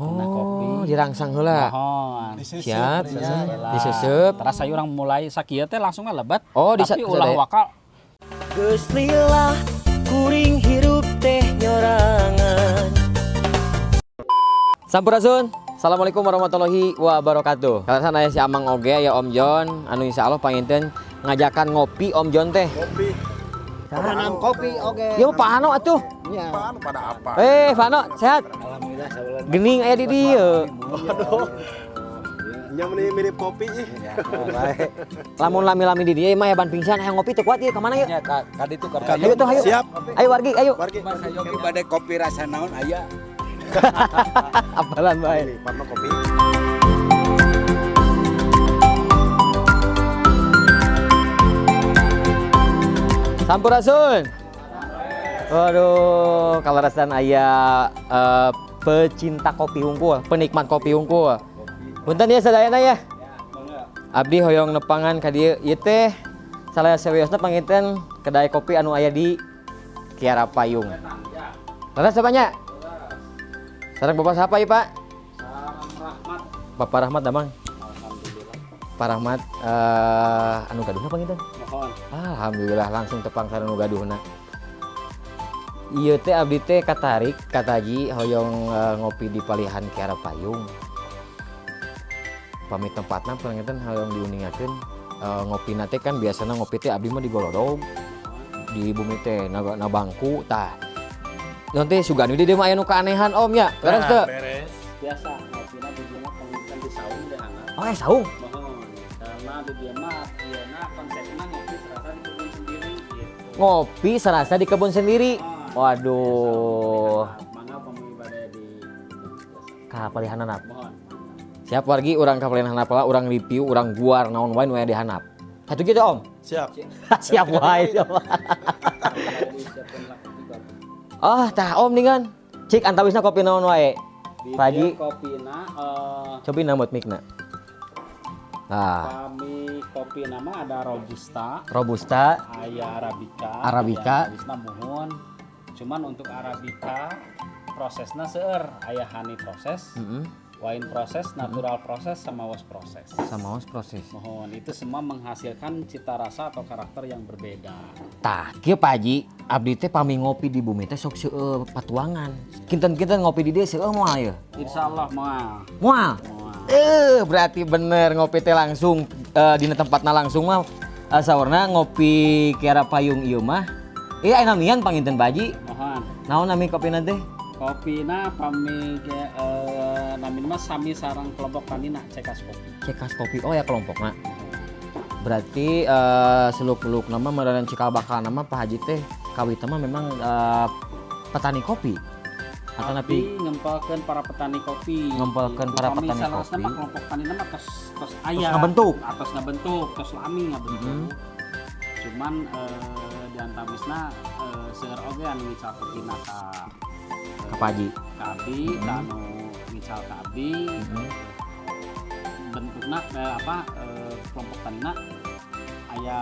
Dina kopi. Oh, dirangsang heula. Mohon. Siap. Heula. Diseuseub. Teras ayo urang mulai sakieu teh langsung lebat. Oh, tapi ulah waka. Geus lillah kuring hirup teh nyorangan. Sampurasun. Assalamualaikum warahmatullahi wabarakatuh. Kalasan aya si Amang oge ya Om Jon, anu insyaallah panginten ngajakan ngopi Om Jon teh. Kopi. Tanam kopi oke. Ya Pak Ano atuh. Ya. Apaan pada apa? Eh, Pak Ano, sehat? Alhamdulillah sabulan. Gening aya di dieu. Waduh. Nya meni mirip kopi ih. Ya, baik. Lamun lami-lami di dieu mah ya ban pingsan hayang ngopi teu kuat ieu ka mana yeuh? Ya ka ditu ka. Ayo tuh ayo. Siap. Ayo wargi, ayo. Wargi. Mas Yogi bade kopi rasa naon aya. Apalan bae. Ini Parno kopi. Sampurasun. Waduh, kalau rasan aya pecinta kopi hungkul, penikmat kopi hungkul. Punten ya sadayana ya. Abdi hoyong nepangan ka dieu ieu teh salah sawiosna panginten kedai kopi anu aya di Kiara Payung. Leres nya? Sareng Bapak siapa ya, Pak? Rahmat. Bapak Rahmat damang. Alhamdulillah. Pak Rahmat anu gaduhna panginten. Mohon. Alhamdulillah langsung tepang sareng nu gaduhna. Ieu teh abdi teh katarik kataji hoyong ngopi di palihan Kiara Payung. Pamit tempatna panginten hoyong diuningakeun ngopina teh kan biasana ngopi teh abdi mah di golodog di bumi teh na bangku tah. Nanti sugan di dieu mah aya nu keanehan Om ya. Beres teu? Beres. Biasa ngopina di dieu mah panginten di saung deh anak. Oh, saung. Mohon. Karena di dieu mah ieu konsepna ngopi serasa di kebun sendiri gitu. Ngopi serasa di kebun sendiri. Oh. Waduh. Mangga pami bade di Ka palihan handap. Mohon. Siap wargi urang ka palihan handap lah, urang review, urang guar naon wae nu aya di handap. Satu gitu Om. Siap. Siap wae. Siap. Oh, tah Om ningan. Cik antawisna kopi naon wae. Di Pagi. dieu kopina Cobi namut mikna. Nah, kami kopi nama ada robusta, robusta, aya arabica, Arabica. aya antawisna muhun. Cuman untuk arabica prosesna seueur, aya honey proses, wine proses, natural proses, sama wash proses. Sama wash proses. Mohon itu semua menghasilkan cita rasa atau karakter yang berbeda. Tah, kieu Pak Haji, abdi teh pami ngopi di bumi teh sok seueur patuangan. Kinten-kinten ngopi di dieu seueur moal ieu. Insya Allah moal. Moal. Moal. Berarti bener ngopi teh langsung dina tempatna langsung mah saurna ngopi Kiara Payung ieu mah. Iya aya namian panginten Pak Haji. Mohon. Naon nami kopina teh? Kopina pami ge namina mah sami sareng kelompok tanina Cekas Kopi. Cekas Kopi. Oh ya kelompokna. Berarti seluk-beluk nama meureun cikal bakal nama Pak Haji teh kawita mah memang petani kopi. Atau Abdi napi ngempelkeun para petani kopi. Ngempelkeun Gitu. para Pami petani saleresna kopi. mah kelompok tanina mah tos tos aya. Ngabentuk. Atos ngabentuk, tos lami ngabentuk. Cuman di antawisna seueur oge anu ngical kopina ka ka Pak Haji. ka abdi, ka anu ngical ka abdi. Bentukna kelompok tanina aya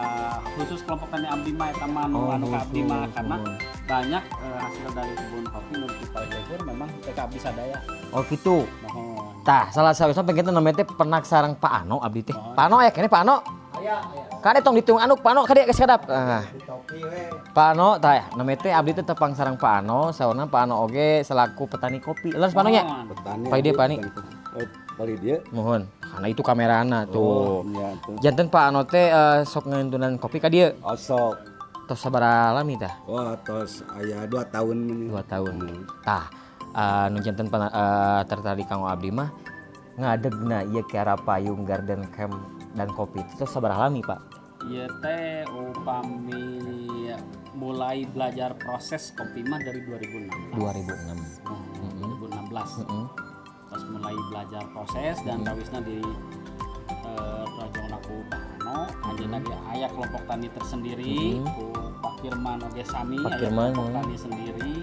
khusus kelompok tani abdi mah eta mah anu Oh, anu ka abdi mah khusus, karena mohon. banyak hasil dari kebun kopi nu di Palembang memang teu ka abdi sadaya. Oh gitu. Mohon. Tah, salah sawiosna pengen namanya teh penak sareng Pak Ano abdi teh. Mohon. Pak Ano aya keneh Pak Ano. Kade tong ditung anu Pak Ano kade geus kadap. Ah. Pak Ano tah namanya teh abdi teh tepang sareng Pak Ano, saurna Pak Ano oge selaku petani kopi. Leres Pak Ano nya? Mohon. Petani. Pak Ide, Pak Ani. Oh, Pak Ide. Mohon. Karena itu kamerana tuh. Oh, iya tuh. Janten Pak Ano teh sok ngeuntunan kopi ka dieu. Osok. Tos sabaraha lami tah? Wah, tos aya 2 tahun. 2 tahun. Tah, nu janten tertarik kanggo abdi mah ngadegna ieu Kiara Payung Garden Camp dan kopi itu tos sabaraha lami, Pak? Ieu teh upami mulai belajar proses kopi mah dari 2016. 2006. 2016. Terus mulai belajar proses dan tawisna di rojongna ku Pak Ano, anjeunna ge aya kelompok tani tersendiri, ku Pak Kirman oge sami Pak aya Kirman, kelompok tani sendiri.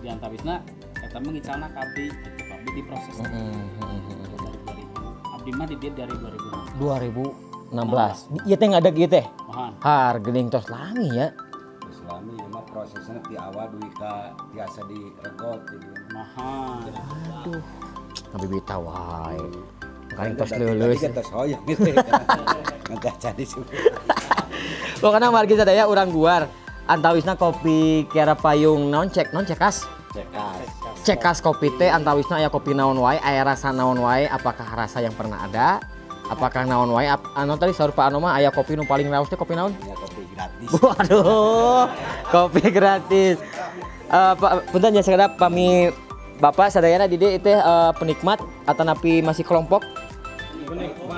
Di antawisna eta mah ngicalna ka abdi gitu, ka abdi diproses. Dari 2000. Abdi mah di dieu dari 2016. 2016. Ieu teh ngadeg ieu teh. Mohon. Har geuning tos lami ya. Tos lami ya mah Prosesnya ti awal dugi ka tiasa diregot di dieu. Mahal. Aduh, ngabibita wae. Makanya tos Tadi leuleus. kan tos hoyong gitu. Nggak jadi sih. Pokoknya wargi sadaya urang guar. Antawisna kopi Kiara Payung naon cek naon cekas. Cekas. Cekas kopi teh antawisna aya kopi naon wae, aya rasa naon wae, apakah rasa yang pernah ada? Apakah naon wae? Anu tadi saur Pak Ano mah aya kopi nu paling raos teh kopi naon? Ya kopi gratis. Waduh, kopi gratis. Pak, punten ya sekedap pami Bapak sadayana di dieu teh penikmat atanapi masih kelompok?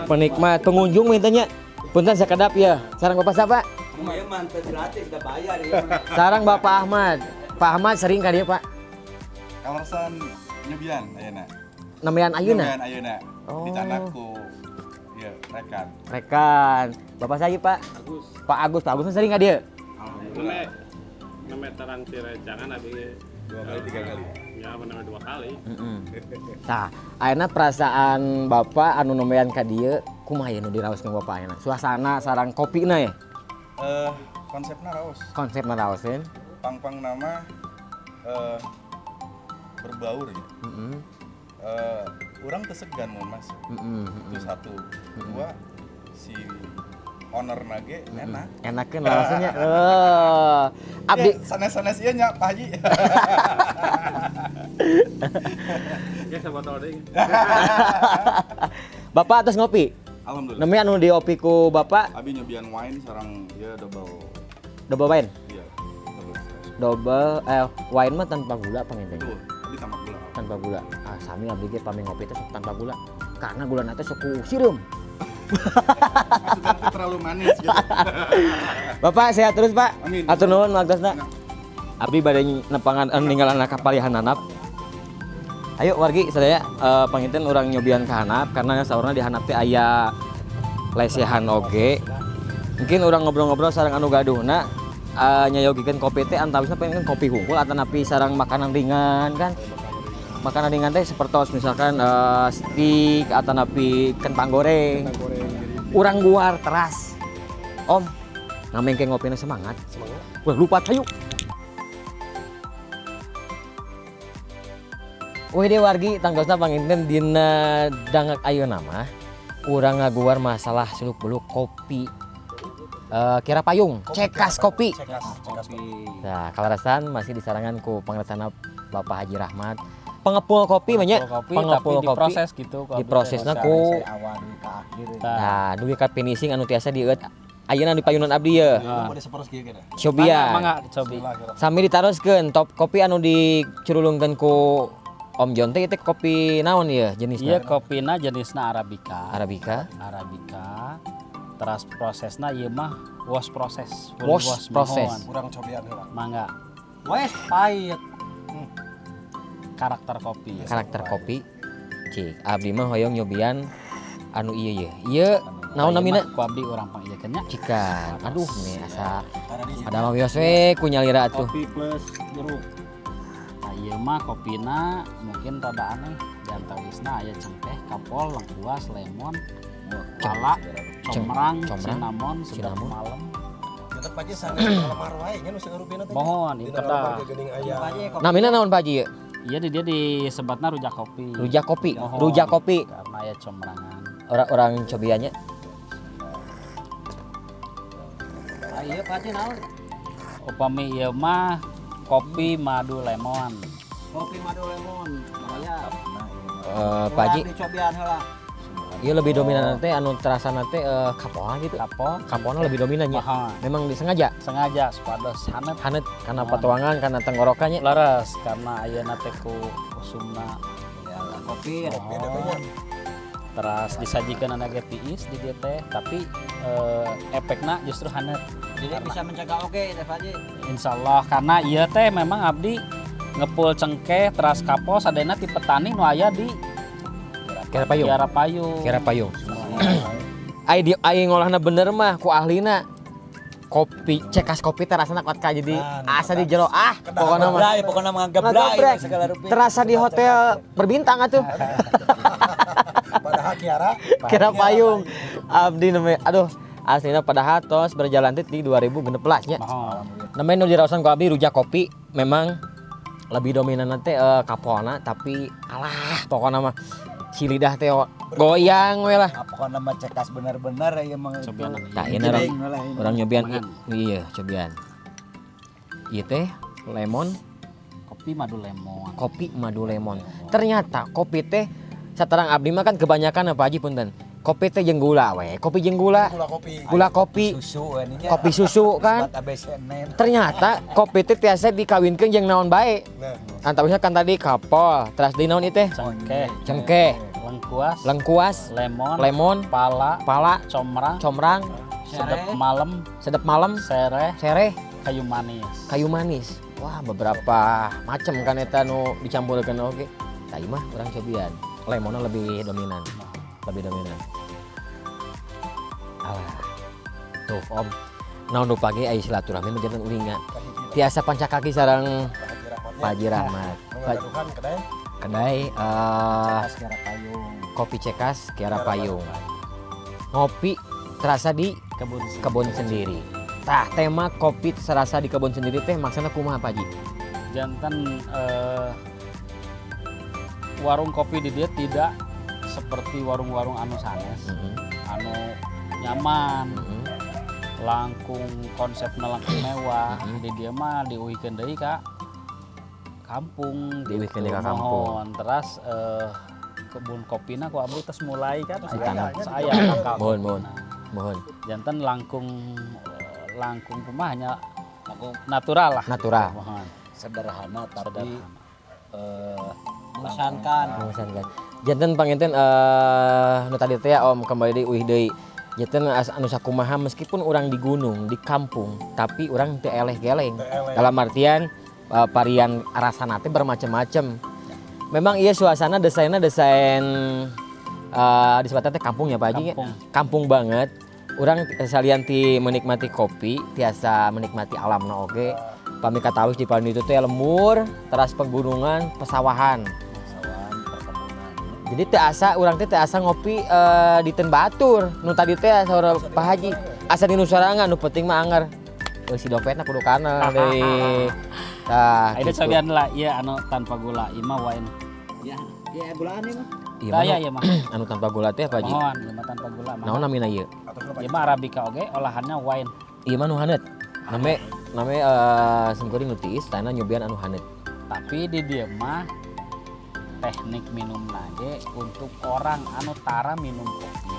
Penikmat, pengunjung mintanya. Punten sekedap ya. Sareng Bapak siapa? Iya mah teu gratis udah bayar ya. Sareng Bapak Ahmad. Pak Ahmad sering ka dieu, Pak? Kaleresan nyobian ayeuna. Namanya ayeuna. Nyobian ayeuna. Oh. Dicandak ku ieu rekan. Rekan. Bapak saya Pak? Agus. Pak Agus, Pak Agus mah sering ka dieu? Neme neme terang tirecangan abi Dua kali tiga kali. Ya neme dua kali. Nah, ayeuna perasaan Bapak anu nembean ka dieu kumaha ya nu diraoskeun Bapak ayeuna? Suasana sareng kopina ya? Konsepna raos. Konsepna raoseun. Pang-pang nama berbaur ya. Urang teu segan mun masuk. Itu satu. Dua, si owner nage enak. Enakeun langsungnya. Oh. Abdi Ya, sanes-sanes ieu nya Pak Haji. Ya sabotol deui. Bapak atas ngopi. Alhamdulillah. Namanya anu diopi ku Bapak Abi nyobian wine sareng ieu double double wine. iya, double espresso. Double wine mah tanpa gula panginten. Betul, abi tambah gula. Tanpa gula. Ah, sami abdi ge pami ngopi teh sok tanpa gula. Karena gula teh sok ku sireum. Maksudnya teh terlalu manis gitu. Bapak sehat terus, Pak. Amin. Atur nuhun waktosna. Abdi bade nepangan ninggalan kapalihan handap. Ayo wargi sadaya panginten urang nyobian ka handap karena saurna di handap teh aya lesehan oge. Mungkin urang ngobrol-ngobrol sareng anu gaduhna nyayogikeun kopi teh antawisna pengen kopi hungkul atanapi sareng makanan ringan kan. Makanan ringan teh sepertos misalkan steak atanapi kentang goreng. Urang guar teras. Om, nameng ke ngopina semangat. Semangat. Wah, lupa cayuk. Wih deh wargi, tangtosna panginten dina dangak ayeuna mah urang ngaguar masalah seluk beluk kopi Kiara Payung, cekas kopi. Cekas, cekas kopi. Nah, kaleresan masih disarangan ku pangersana Bapak Haji Rahmat. Pengepul kopi banyak, Kopi, pengepul tapi diproses gitu kopi teh. Diprosesna ku Dari awal dugi ka akhir. Nah, dugi ka finishing anu tiasa dieuet ayeuna di payunan abdi ye. Nah. Ada separuh kieu kira. Cobian. Mangga, cobi. Sami ditaroskeun top kopi anu dicurulungkeun ku Om Jon teh itu kopi naon ya jenisnya? Iya kopina jenisna Arabica. Arabica. Arabica. Teras prosesna ieu mah wash proses. Full Wash proses. mohon. Kurang cobian heula. Mangga. Wes pahit. Karakter kopi. Karakter kopi. Cik, abdi mah hoyong nyobian anu ieu ye. Ieu naon namina? Ku abdi urang pangieukeun nya. Cikan. Aduh nih asa ada mah wios we ku nyalira atuh. Kopi plus jeruk. Nah, ieu mah kopina mungkin rada aneh. Di antawisna aya cengkeh, kapol, lengkuas, lemon, pala, comrang, comrang, cinnamon, sedap cinnamon. malam. Tetep aja sanes lemar wae nya nu sagarupina teh. Mohon, ieu Dina kedah. lemar ge geuning aya. Namina naon Pak Haji ieu? Iya di dia disebatna rujak kopi. Rujak kopi. Mohon. Rujak kopi. Karena aya comrangan. Orang-orang cobiannya. Ah, iya Pak Haji naon? Upami ieu mah kopi madu lemon. Kopi madu lemon. Bahaya. Pak Haji, Dicobian heula. ieu lebih dominan teh anu terasa teh kapoan gitu. Kapol. Kapoan lebih dominannya. Mahal. Memang disengaja Sengaja supados hanet. hanet karena patuangan karena tenggorokannya. Leres karena ayeuna teh ku usumna Kopi. mohon. Teras disajikan anu ge tiis di dieu teh, tapi efekna justru hanet. Jadi bisa mencegah oke teh Pak Haji. Insyaallah karena ieu teh memang abdi ngepul cengkeh teras kapol sadayana ti petani nu aya di Kiara Payung. Kiara Payung. Kiara Payung. Ai di ai ngolahna bener mah ku ahlina. Kopi cekas kopi teh rasana kuat ka jadi asa di jero ah pokona mah. Geblay, pokona mah geblay Ngagebrek. segala rupi. Terasa di hotel berbintang atuh. Padahal Kiara Kiara Payung. Abdi namanya aduh aslinya padahal tos berjalan teh di 2016 nya. Mohon. Namanya nu diraosan ku abdi rujak kopi memang lebih dominan nanti kapolna, tapi alah, pokoknya mah si lidah teh goyang we lah. Ah, pokoknya mah cekas bener-bener ya emang itu. Cobian. Nah, ini orang Jering lah ini. Urang nyobian, iya, cobian. Ieu teh lemon. Kopi madu lemon. Kopi madu lemon. Ternyata kopi teh saterang abdi mah kan kebanyakan apa aja, punten. Kopi teh jeung gula we, kopi jeung gula. Gula kopi. Gula kopi, Susu ininya. Kopi susu kan. Buat ABC nen. Ternyata kopi teh tiasa dikawinkeun jeung naon bae. Nah, Antawisna kan tadi kapol, teras deui naon ieu teh? Cengkeh, Cengkeh, lengkuas, lengkuas, lemon, lemon, pala, pala, comrang, comrang, sedep malam, sedep malam, sereh, sereh, kayu manis. Kayu manis. Wah, beberapa macam kan eta nu dicampurkeun oge. Tah, ieu mah urang cobian. Lemonnya lebih dominan. Lebih dominan. Alah. Tuh, Om. Naon nu pagi aya silaturahmi mah janten ulinga. Tiasa pancakaki sareng Pak Haji Rahmatnya. Pak Haji Rahmat. Nu ngagaduhan kedai. Kedai Cekas Kiara Payung. Kopi Cekas Kiara Payung. Ngopi terasa di Kebun. Kebun sendiri. Tah, tema kopi serasa di kebun sendiri teh maksudnya kumaha, Pak Haji? Janten warung kopi di dia tidak seperti warung-warung anu sanes, anu nyaman, langkung konsepnya langkung mewah. Di dia mah diuihkeun deui ka kampung. Diuihkeun deui ka kampung. Mohon teras kebun kopina ku abdi tos mulai kan Ditanam. Saya tangkal Mohon, mohon. kopina. Mohon. Janten langkung langkung kumaha nya, natural lah. Natural. Mohon. Sederhana tapi Mengesankan. Mengesankan. Janten panginten nu tadi teh ya, Om, kembali deui uih deui. Janten anu sakumaha meskipun orang di gunung, di kampung, tapi orang teu eleh geleng. Teu eleh. Dalam artian varian rasana teh bermacam-macam. Memang iya, suasana desainnya desain disebutnya teh kampung ya, Pak Haji, ya? Kampung. Kampung banget. Urang salian ti menikmati kopi, tiasa menikmati alamna oge. Pami katawis di paling itu teh lembur, teras pegunungan, pesawahan. Pesawahan, perkebunan. Jadi teu asa urang teh teu asa ngopi di ten batur. Nu tadi teh saur Pak Haji, asa di nu sorangan, nu penting mah anger. Euy, si dompetna kudu kana deui. Tah, Ayeuna gitu. cobian lah ieu anu tanpa gula, ieu mah wine. Ya, ya gulaan ini mah. Ieu Tah mah ya ieu mah. Anu tanpa gula teh, Pak Haji. Mohon, ieu mah tanpa gula mah. Naon namina ieu? Ieu mah arabica oge, olahannya wine. Ieu mah nu haneut. Name name simkuring nu tiis, tana nyobian anu haneut. Tapi di dieu mah teknik minum ge untuk orang anu tara minum kopi.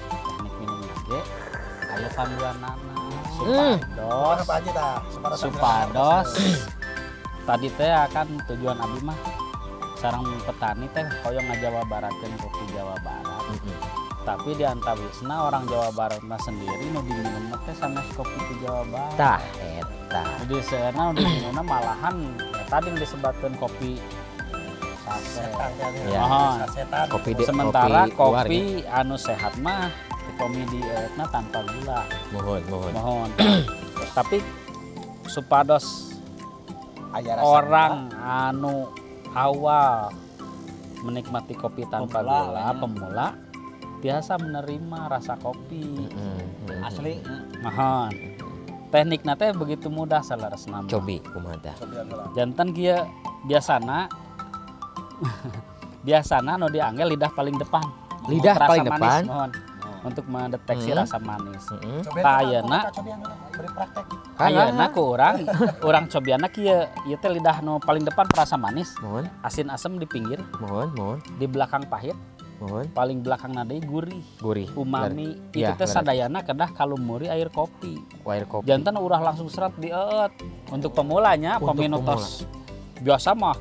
Teknik minum ge aya panduanana supados Apa aja tah? Supados tadi teh akan tujuan abi mah sareng petani teh hoyong ngajawa baratkeun kopi Jawa Barat. Tapi di antawisna orang Jawa Barat mah sendiri nu diminum teh sanes kopi di Jawa Barat. Tah eta. Jadi sebenarnya nu diminumna malahan ya, tadi nu disebutkan kopi saset. Ya. Mohon. Sasetan. Kopi de, Sementara kopi, luar, kopi anu sehat mah kopi dietna tanpa gula. ya. Mohon, mohon. Mohon. Tapi supados Aya rasa orang anu awal menikmati kopi tanpa Pemula, gula, ya. Pemula biasa menerima rasa kopi. Asli. Mohon. Teknikna teh begitu mudah saleresna mah. Cobi kumaha tah? Janten kieu, biasana biasana nu diangge lidah paling depan. Lidah Rasa paling manis, depan? Mohon. Untuk mendeteksi rasa manis. Heeh. Tah, ayeuna Beri praktek. ayeuna ku urang urang cobiana kieu, ieu teh lidah nu paling depan perasa manis, Mohon, asin asem di pinggir, mohon, mohon, di belakang pahit, mohon. Paling belakang deui gurih, Gurih. Umami. Itu Ya, teh leres. sadayana kedah kalumuri air kopi. Air kopi. Janten urang langsung serat dieut. Untuk pemulanya, Untuk pami nu tos biasa mah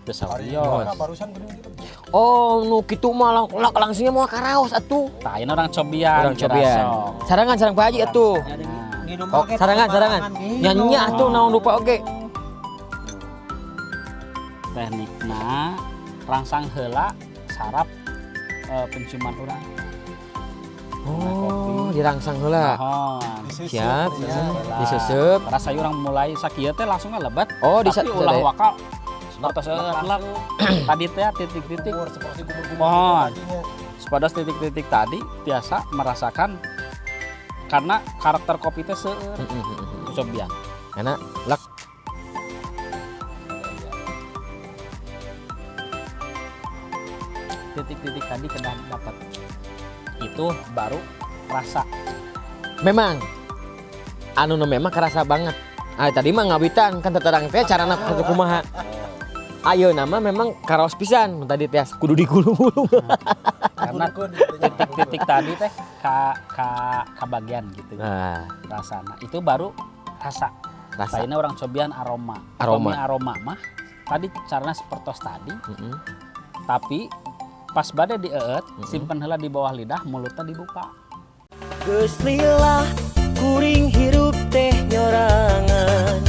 biasa Hari wios. barusan gini gitu. Oh, nu kitu mah langsungnya mau karaos atuh. Tah, ini urang cobian. Urang cobian. Sok. Sarangan sareng Pak Haji atuh. Nginum Oh, oge sarangan, sarangan. nginum. Nyanyi atuh naon rupa oge. Teknikna rangsang heula saraf penciuman urang. Oh, dirangsang heula. Mohon. Siap. Heula. Disusup. Rasa urang mulai sakieu teh langsung lebat. Oh, di Tapi ulah waka seperti tadi teh titik-titik. Seperti kumur-kumur. Mohon. Supados titik-titik tadi biasa merasakan karena karakter kopi teh seueur. Cobian. Enak, lek. Titik-titik tadi kedah dapat. Itu baru rasa. Memang anu nu memang kerasa banget. Ah, tadi mah ngawitan kan teterang teh carana kudu kumaha. Ayo nama memang karaos pisan tadi teh kudu digulung-gulung. Karena titik-titik tadi teh ka bagian gitu Nah, rasana. Itu baru rasa. Rasa. Lainnya urang cobian aroma. Aroma. Upami aroma mah tadi carana sepertos tadi, tapi pas bade dieut, simpen heula di bawah lidah, mulutnya dibuka. Geus lila kuring hirup teh nyorangan.